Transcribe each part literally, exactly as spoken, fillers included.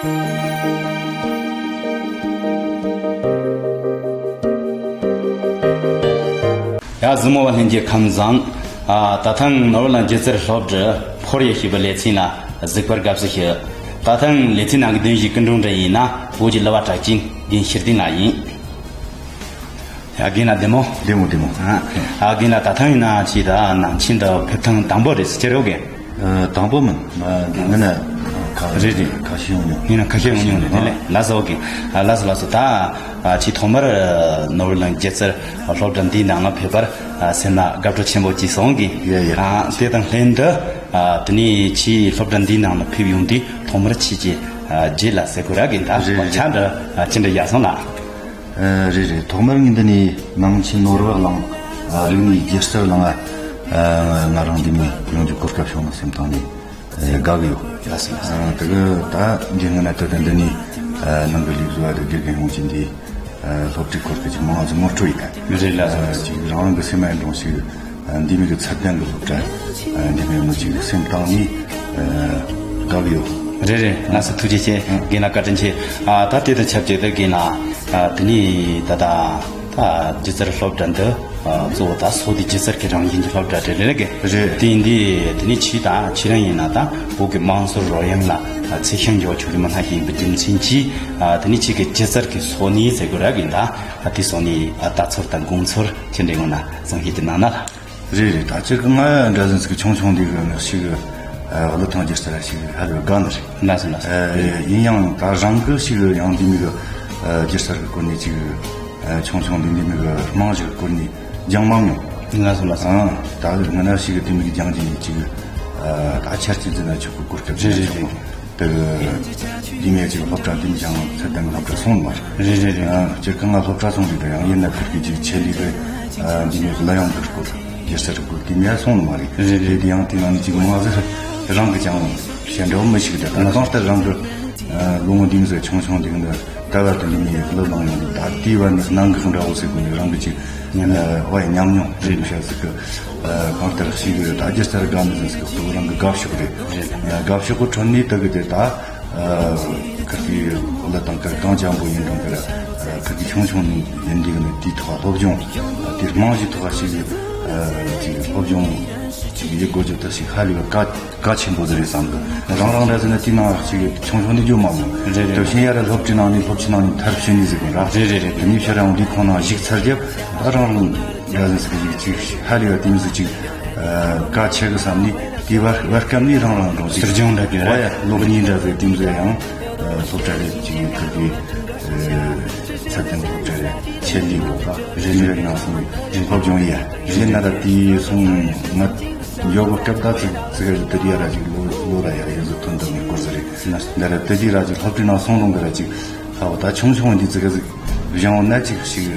ཡ། གཟིགས་མོ་བ་ལྷན་རྒྱས་ཁམས་བཟང་། ཨ། ད་ཐེངས་ནོར་ཝེ་ལན་སྒྱུ་རྩལ་སློབ་གྲྭ་ཕོར་ཡེ་ཞེས་པའི་ལེ་ཚན་ལ་གཟིགས་པར་དགའ་བསུ་ཞུ། ད་ཐེངས་ལེ་ཚན་ནང་གི་བདུན་བཞིའི་སྐུ་མགྲོན་འདྲ་ཡིན་ན་བོད་ཀྱི་གླུ་བ་གྲགས་ཅན་རྒན་ཤེས་ལྡན་ལགས་ཡིན། ཡ། རྒན་ལགས་བདེ་མོ། བདེ་མོ་བདེ་མོ། ཨ། ཨ། རྒན་ལགས་ད་ཐེངས་ཡིན་ན་ཁྱེད་ད་ནང་ཆེན་དུ་ཕེབས་ཐེངས་དང་པོ་རེད་ཟེར་གྱི་རེད་རྒན། ཨ། དང་པོ་མིན། ཨ། འདི་ངི་ན་ཁ། རེད་རེད། ཁ་ཤས་ཡོང་མྱོང་། ངི་ན་ཁ་ཤས་ཡོང་མྱོང་རེད། དེ་ལས་ལགས་སོ་རྒན། ཨ། ལགས་སོ་ལགས་སོ། ད། ཨ། ཁྱེད་ཐོག་མར་ནོར་ཝེ་ལན་སྒྱུ་རྩལ་སློབ་གྲྭ་འདིའི་ནང་ལ་ཕེབས་པར། ཨ། སེམས་ན་དགའ་སྤྲོ་ཆེན་པོ་སྐྱེས་སོང་གི། ཡ་ཡ། ཨ། དེ་དང་ལྷན་དུ། ཨ། དེ་ནས་ཁྱེད་སློབ་གྲྭ་འདིའི་ནང་ལ་ཕེབས་ཡོང་དུས་ཐོག་མར་ཁྱེད་ཀྱི། ཨ། རྗེས་ལ་ཟེར་དགོས་ར་གི་ད། རེད་རེད། བར་ཆ་འདྲ། ཨ། ཅི་འདྲ་ཡག་སོང་ལ། ཨ། རེད་རེད། ཐོག་མར་ངས་འདི་ནས་ནང་ཆེན་ནོར་བུ་གླིང་། ཨ། རིག་གནས་སྒྱུ་རྩལ་གླིང་། ཨ། ང་རང་འདི་ནས་ཡོང་རྒྱུ་གོ་སྐབས་བྱུང་ན་སེམས་གཏིང་ནས། ཨ། དགའ་གི་ཡོད། ལགས་སོ་ལགས་སོ། ཨ། དེ་གི་ད་འདི་སྔོན་ན་ད་ལྟ་འདི་ནས། ཨ། ནང་གི་ལས་བཟོ་བ་དང་དགེ་རྒན་ཡོང་གི་འདི། ཨ། སློབ་ཁྲིད་སྐོར་གྱི་ཅིག་མང་ཙམ་ངོ་སྤྲོད་ཡིན། རེད་ལགས་སོ། ཨ། ཅིག་རང་རང་གི་སེམས་ཡན་དྲུང་ཞིག་ཨ། འདི་མིག་གི་ཚད་ལྡན་གྱི་སློབ་གྲྭ། ཨ། འདི་མིག་མི་གཅིག་སེམས་གཏིང་ནས། ཨ། དགའ་གི་ཡོད། རེད་རེད། ལགས་སོ། ཐུགས་རྗེ་ཆེ། ཨ། རྒན་ལགས་བཀའ་དྲིན་ཆེ། ཨ། ད་དེ་དང་ཆབས་ཅིག་ཏུ་རྒན་ལགས། ཨ། དེ་ནས་ད་ལྟ་ད་སྒྱུ་རྩལ་སློབ་གྲྭ་འདི། ཨ། གཙོ་བོ་ད་སོ་དེ་སྒྱུ་རྩལ་གྱི་རང་བཞིན་གྱི་སློབ་གྲྭ་དེ་རེད་ལ་གི། རེད། དེ་ཡིན་དུས་དེ་ནས་ཁྱེད་ད་ཁྱེད་རང་ཡིན་ན་ད་བོད་ཀྱི་དམངས་སྲོལ་རོལ་དབྱངས་ལ། ཨ། ཚེ་ཤིང་འཇོག་ཆོག་གི་མི་སྣ་ཞིག་ཡིན་པའི་རྒྱུ་མཚན་གྱིས། ཨ། དེ་ནས་ཁྱེད་ཀྱི་སྒྱུ་རྩལ་གྱི་སོ་ནི་ཟེར་དགོས་ར་གི་ད། ཨ། དེ་སོ་ནི། ཨ། ལྟ་ཚུལ་དང་དགོངས་ཚུལ་ཅི་འདྲ་ཡོང་ན་གསུང་བཤད་ཅིག་གནང་ན་ལ། རེད་རེད། ད་ཅིག་ང་འདྲ་ཟིག་ཅིག་ཆུང་ཆུང་འདི་གི་ནི་ཞིག་ཨ། གླུ་དང་སྒྱུ་རྩལ་ཞིག་ཧ་ལས་དགའ་ནི་རེད། ལགས་སོ་ལགས་སོ། ཨ། ཡིན་ཡང་ད་རང་གི་ཞིག་ཡང་འདི་མིག་གི། ཨ། སྒྱུ་རྩལ་གི་སྐོར་ནས་ཅིག་ཨ། ཆུང་ཆུང་འདི་འདི་མིག་གི་རྨང་གཞི་གི་སྐོར་ནས་སྦྱང་མ་མྱོང་། ལགས་སོ་ལགས་སོ། ཨ། ད་ང་ན་ཞིག་འདི་མིག་གི་སྦྱང་གི་ནས་ཅིག་ཨ། ད་ཆ་རྐྱེན་ཟེར་ན་ཆོག་གི་སྐོར་སྐབས། རེད་རེད་རེད། དེ་གི་འདི་མིག་ཅིག་སློབ་གྲྭ་འདི་མི་ཅང་ཚད་ལྡན་གྱི་སློབ་གྲྭ་སོང་མ་རེད། རེད་རེད་རེད། ཨ། སྤྱིར་གང་ང་སློབ་གྲྭ་སོང་དུས་ད་ཡང་ཡིན་ན་ཁུར་གི་ཅིག་ཆེད་ལས་གི། ཨ། འདི་མིག་གི་གླུ་དབྱངས་གི་སྐོར་སྒྱུ་རྩལ་གི་སྐོར་འདི་མིག་སོང་མ་རེད། རེད་རེད། དེ་དེ་ཡང་དེ་ནང་ནས་ཅིག་མང་ཟིག་རང་གི་ཅང་བཤད་འདྲ་བོ་མི་ཤེས་གི། ད་གང་ལྟར་རང་གི། ཨ། ལོ་ངོ་འདི་མི་ཟིག་ཆུང་ཆུང་འདི་གི་ད་བར་དུ་འདི་མིག་གླུ་བླངས་ཡོང་དུས་ད་དེའི་བར་ནས་སྣང་གི་འདྲ་བོ་ཟེར་དགོས་ནི་རང་གི་ཅིག་ཉམས་མྱོང་། ཨ། ཨོ་ཡ། ཉམས་མྱོང་རེད་མི་ཤེས་ཟིག་གི། ཨ། གང་ལྟར་ཞིག་གི་ད་སྒྱུ་རྩལ་དགའ་མི་ཟིག་གི་ལྟོ་རང་གི་དགའ་ཕྱོགས་རེད། རེད། ཨ། དགའ་ཕྱོགས་གི་ཁྲོད་ནས་དེ་གི་དེ་ད། ཨ། ཁ་གི་གླུ་དང་ག་གང་འཇམ་པོ་ཡིན་རུང་གི་ར། ཨ། ཁ་གི་ཆུང་ཆུང་ནས་ཡིན་འདི་གི་ནི་དེའི་ཐོག་སློབ་སྦྱོང་། ཨ། དེ་རྨང་གཞིའི་ཐོག་ཞིག་གི། ཨ། ཅིག་སློབ་སྦྱོང་ཅིག་ཡེད་དགོས་རྒྱུ་དེ་ཞིག་ཧ་ལས་པ་གལ་གལ་ཆེན་པོ་ཟིག་རེད་བསམ་གི། རང་རང་འདྲ་ཟིག་ན་དེའི་ནང་ཞིག་ཆུང་ཆུང་ནས་འཇོག་མ་མྱོང་། རེད་རེད། དེ་བཞིན་ཡ་ར་སློབ་གྲྭའི་ནང་ནས་སློབ་ཆེན་ནང་ནས་མཐར་ཕྱིན་ནས་ཟིག་གི་ར། རེད་རེད་རེད། དེ་ནས་ཕྱིར་རང་འདི་ཁོང་ནང་གཞིགས་ཚར་རྒྱབ། ད་རང་རང་འདྲ་ཟིག་ཟིག་ཅིག་ཧ་ལས་པ་དེ་མི་ཟིག་ཅིག་ཨ། གལ་ཆེ་གི་བསམ་ནས་དེའི་བར་བར་སྐབས་ནས་རང་རང་རང་ཟིག་ཟུར་སྦྱོང་འདྲ་གི་ར། ཨོ་ཡ། ལོ་གཉིས་འདྲ་ཟིག་དེ་མི་ཟིག་ཡང་། ཨ། སློབ་གྲྭ་རེད་ཅིག་ཁུར་གི། ཨ། ཚད་ལྡན་སློབ་གྲྭ་རེད། ཆེད་ལས་སློབ་གྲྭ་རེད་རེད། ནང་སོང་སློབ་སྦྱོང་ཡ་རེད་ན་ར། དེ་སོང་ང་འཇོག་གི་སྐབས་ད་ཙི་ཙི་ག་ལ་དེ་དུས་ཡ་ར་ཅིག་ལོ་ལོ་ར་ཡ་ར་ཡ་ཟིག་ཐོན་འདུག་ནི་སྐོར་ཟིག་རེད། འདི་ར་དེ་དུས་ར་ཅིག་སློབ་གྲྭའི་ནང་སོང་རུང་གི་ར་ཅིག་ཧ་བོ་ད་ཆུང་ཆུང་འདི་ཙི་ག་ཟིག་སྦྱང་བ་ན་ཅིག་ཞིག་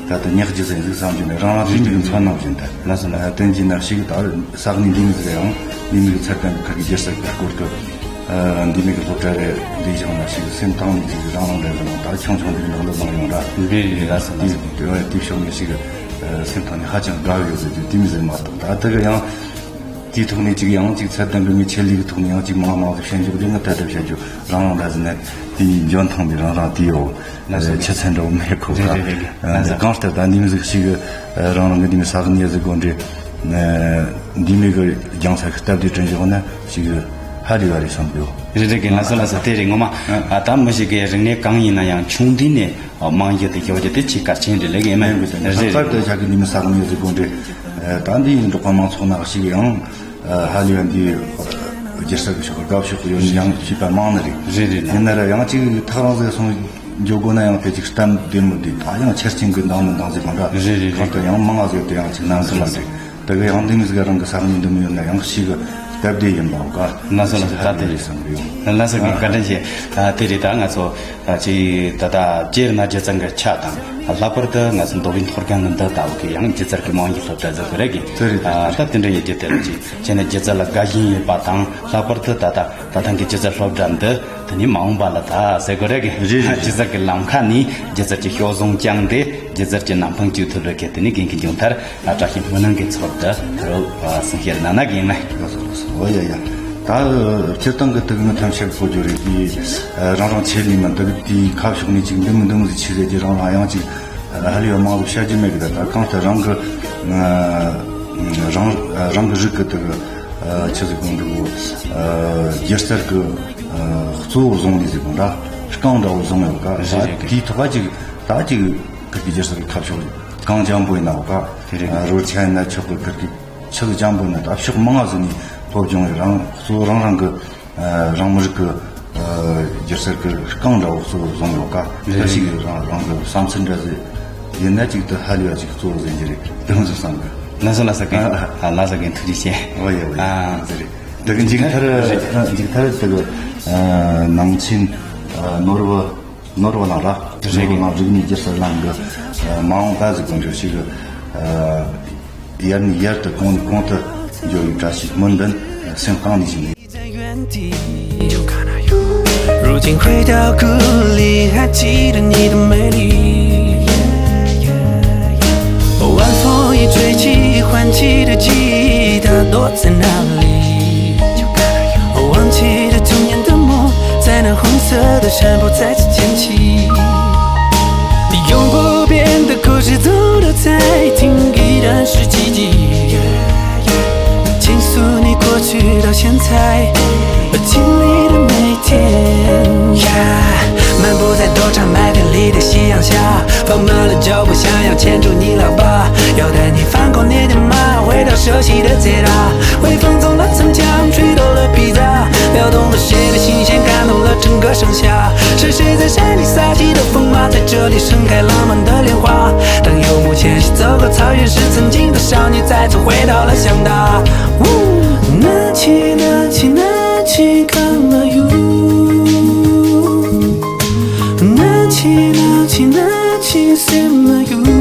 ད་ལྟ་ཉག་ཅིག་ཟིག་ཟིག་བསམ་གྱི་ནས་རང་རང་དེ་འདྲའི་མཚོན་ནམ་བཞིན་ད། ལགས་སོ་ལགས། དེ་འདྲའི་ནང་ཞིག་ད་ས་གནས་འདི་མི་ཟིག་ཡང་འདི་མི་གི་ཚད་ལྡན་གི་ཁ་གི་སྒྱུ་རྩལ་གི་སྐོར་གི། ཨ། འདི་མི་གི་སློབ་གྲྭ་རེད། འདི་བཞག་ན་ཞིག་སེམས་གཏིང་ནས་ཅིག་རང་རང་རེ་རེ་ནང་ད་ཆུང་ཆུང་འདི་གི་ནང་ལ་བླངས་ཡོང་ར། འདི་རེད། ལགས་སོ་ལགས་སོ། འདི་དེ་བས་དེ་ཕྱོགས་ནས་ཞིག་སེམས་གཏིང་ནས་ཧ་ཅང་དགའ་ཡོད་ཟེར་དུས་དེ་མི་ཟེར་མ་གཏོགས་ད་དེ་གི་ཡང་དེའི་ཐོག་ནས་ཅིག་ཡང་ཅིག་ཚད་ལྡན་གི་མི་ཆེད་ལས་གི་ཐོག་ནས་ཡང་ཅིག་མང་མང་ཟིག་བཤད་འཇོག་དེ་ང་ད་ལྟ་བཤད་རྒྱུ་རང་རང་འདྲ་ཟིག་ན་དེ་ནས་འཇོན་ཐང་འདི་རང་རང་དེ་ཡོད། ལགས་སོ། ཆུ་ཚན་འགྲོ་མེད་ཁོ་རེད་རེད་རེད་རེད། ལགས་སོ། གང་ལྟར་ད་འདི་མི་ཟིག་ཞིག་རང་རང་གི་འདི་མི་ས་གནས་ཟིག་དགོན་འདྲེ་འདི་མི་གི་རྒྱང་ས་གི་སྟབས་བདེ་དྲན་བཞག་ན་ཞིག་ཧ་ལས་པ་རེད་བསམ་གི་ཡོད། རེད་རེད་གི། ལགས་སོ་ལགས་སོ། དེ་རེད་ངོ་མ། ཨ། ད་མི་ཞིག་གི་རིག་གནས་གང་ཡིན་ན་ཡང་ཆུང་དུས་ནས་རྨང་གཞི་དེ་ཞོག་རྒྱུ་དེ་ཆེས་གལ་ཆེན་རེད་ལེ་གི་ཨེ་མ། རེད་རེད། ལྷག་པར་དུ་ཞག་གི་འདི་མི་ས་གནས་ཟིག་དགོན་འདྲེ་ད་འདི་ཡིན་འབྲོག་པ་མང་ཚོགས་ནང་ཞིག་ཡང་། ཧ་ལས་པ་འདི་སྒྱུ་རྩལ་གྱི་ཕྱོགས་དགའ་ཕྱོགས་ཡོད་ན་ཡང་བྱས་པ་མང་ནི་རེད། རེད་རེད། ཡིན་ན་ར་ཡང་ཅིག་ཐག་རིང་ཟིག་སོང་འཇོག་དགོས་ན་ཡང་དེ་ཅིག་སྟབས་བདེ་མོ་འདི་ད་ཡང་ཆ་རྐྱེན་གྱི་འདང་མི་འདང་ཟིག་གང་འདྲ། རེད་རེད་རེད། གང་ལྟར་ཡང་མང་ང་ཟིག་དེ་ཡང་ཅིག་ནང་ཟིག་ལ་ཟིག་དེ་གི་ཡང་འདི་མི་ཟིག་རང་གི་ས་གནས་འདི་མི་ཡོད་ན་ཡང་ཞིག་སྟབས་བདེ་ཡིན་པ་འོ་ག། ལགས་སོ་ལགས་སོ། ད་དེ་རེད་བསམ་གི་ཡོད། ལགས་སོ་གི་བཀའ་དྲིན་ཆེ། ད་དེ་རེད། ད་ང་ཚོ་ཅིག་ད་ལྟ་སྤྱིར་ན་སྒྱུ་རྩལ་གྱི་ཆ་དང་ལྷག་པར་དུ་ང་ཚོ་མདོ་དབུས་མཐོ་སྒང་གི་འདི་ལྟ་བུ་གི་ཡང་སྒྱུ་རྩལ་གྱི་རྨང་གཞི་སློབ་གྲྭ་ཟེར་དགོས་རེད་གི། དེ་རེད་དེ་རེད། ད་དེ་འདྲ་ཡོད་རྒྱུ་དེ་རེད་ཅིག་བྱས་ན་སྒྱུ་རྩལ་ལ་དགའ་ཞེན་ཡོད་པ་དང་ལྷག་པར་དུ་ད་ལྟ་ད་ཐེངས་ཀྱི་སྒྱུ་རྩལ་སློབ་གྲྭ་འདི་དེ་ནི་མ་འོངས་པ་ལ་ད་ཟེར་དགོས་རེད་གི། རེད་རེད་རེད། སྒྱུ་རྩལ་གྱི་ལམ་ཁ་ནས་སྒྱུ་རྩལ་གྱི་སྐྱོ་བཟང་བཅངས་ཏེ་སྒྱུ་རྩལ་གྱི་ནམ་འཕང་གཅིག་ཐུབ་རེད་གི། དེ་ནི་རྒན་གྱི་མཇུག་མཐར་བཀྲ་ཤིས་སྨོན་ལམ་གྱི་ཚུལ་དུ་ད་རུང་གསུང་བཤད་གནང་ན་གི་ཡིན་ནི། ལགས་སོ་ལགས་སོ། འོ་ཡ་ཡ། ད་སྤྱིར་བཏང་གི་དུ་གི་ཐམས་ཅད་གོ་རྒྱུ་རེད། དེ་རང་རང་ཆེད་ལས་མི་འདུག་དེའི་ཁ་ཕྱོགས་ནས་ཅིག་འདི་མི་འདི་མི་ཟིག་ཆི་ཟེར་གྱི་རང་རང་ཡང་ཅིག་ཧ་ལས་པ་མང་ཟིག་བཤད་རྒྱུ་མེད་གི། ད་ད་གང་ལྟར་རང་གི་རང་རང་གི་རིགས་ཀྱི་དུ་གི་ཆི་ཟིག་གོ་འདུག་སྒྱུ་རྩལ་གི་གཙོ་བོ་བཟུང་ནས་ཟིག་གོ་འདྲ་རྐང་འདྲ་བོ་བཟུང་ཡོད་ཀ། ད་དེའི་ཐོག་ཀ་ཅིག་ད་ཅིག་ཁིར་གི་སྒྱུ་རྩལ་གི་ཁ་ཕྱོགས་གང་འཇམ་པོ་ཡིན་ན་འོ་ཀ། རོལ་ཆ་ཡིན་ན་ཆོག་གི། ཁིར་གི་ཆི་ཟིག་འཇམ་པོ་ཡིན་ན་ད་ཕྱོགས་མང་ང་ཟིག་ནས་སློབ་སྦྱོང་ཡིན། རང་གཙོ་བོ་རང་རང་གི་རང་མི་རིགས་ཀྱི་སྒྱུ་རྩལ་གྱི་རྐང་འདྲ་བོ་གཙོ་བོ་བཟུང་ཡོད་ཀ། ད་ཞིག་རང་རང་གི་བསམ་ཚུལ་འདྲ་ཟིག་ཡིན་ན་ཅིག་ཏུ་ཧ་ལས་པ་ཅིག་གཙོ་བོ་ཟིན་གྱི་རེད། དེ་མོ་ཟིག་བསམ་གི། ལགས་སོ་ལགས་སོ་རྒན། ཨ་ལགས་སོ་རྒན། ཐུགས་རྗེ་ཆེ། འོ་ཡ་འོ་ཡ། ཨ་ཟེར་རེད། དེ་གི་མཇུག་མཐར་མཇུག་མཐར་དེ་གི་ནང་ཆེན་ནོར་བུ་ནོར་བུ་ནང་ར་རེད། ནོར་བུ་ནང་རིག་གནས་སྒྱུ་རྩལ་གླིང་གི་མ་འོངས་པ་ཟིག་གོ་འགྲོ་ཞིག་གི་ཡར་ནས་ཡར་དུ་གོང་ནས་གོང་དུ་འགྱོ་བའི་བཀྲ་ཤིས་སྨོན་འདུན་སེམས་གཏིང་ནས་ཞུ། 如今回到故里，还记得你的美丽。晚风一吹起，唤起的记忆，它躲在哪里？忘记的童年的梦，在那红色的山坡再次捡起。永不变的故事，读了再听，依然是记忆。倾诉你过去到现在，经历的每天。漫步在多山麦田里的夕阳下，放慢了脚步，想要牵住你老爸，要带你翻过那条马，回到熟悉的街道。微风从那城墙吹动了披萨，撩动了谁的心弦，感动了整个盛夏。是谁在山里撒起的疯马，在这里盛开浪漫的莲花。当游牧迁徙走过草原时，曾经的少年再次回到了乡下。呜，那起那起那起看了雨，那起那起那起xem了雨。